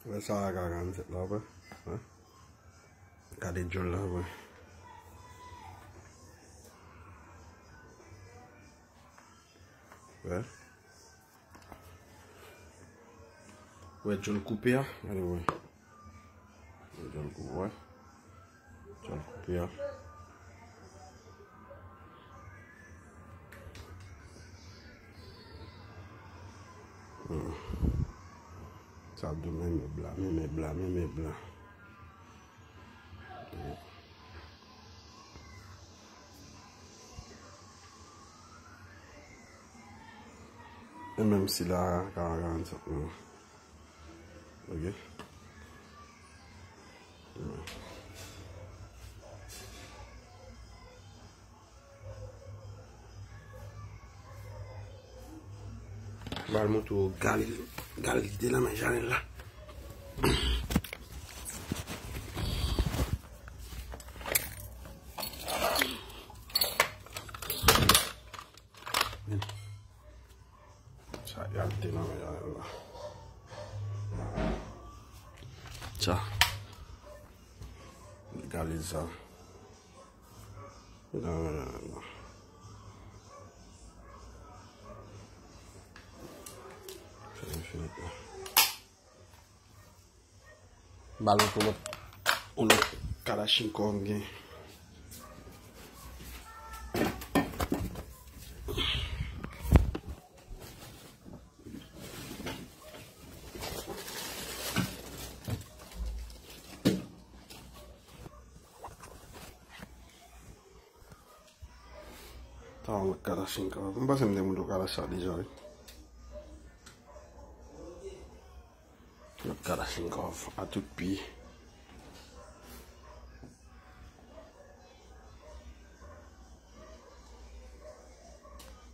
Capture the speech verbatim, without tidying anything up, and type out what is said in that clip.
Wè sa a ka rann sèt la, wè. Wè. Gade djòl la, wè. Wè. Wè djòl koupe a, gade wè. Wè djòl koupe, wè. Djòl koupe a. Hmm. Sa ap di men mèb la, men mèb la, men mèb la. E menm sila a ka rann sèt mil. Ok. Ba l montre w gal, gal ki te nan men Janèl la. Sa gal te nan men Janèl la. Sa. Gal sa. Non, non, non, non. Fè l fini. Ba l yon lòt, yon lòt Kalachnikov m gen. Sa yon lòt Kalachnikov. M panse m te montre w Kalash sa deja, wi. Lòt Kalachnikov a tout pi.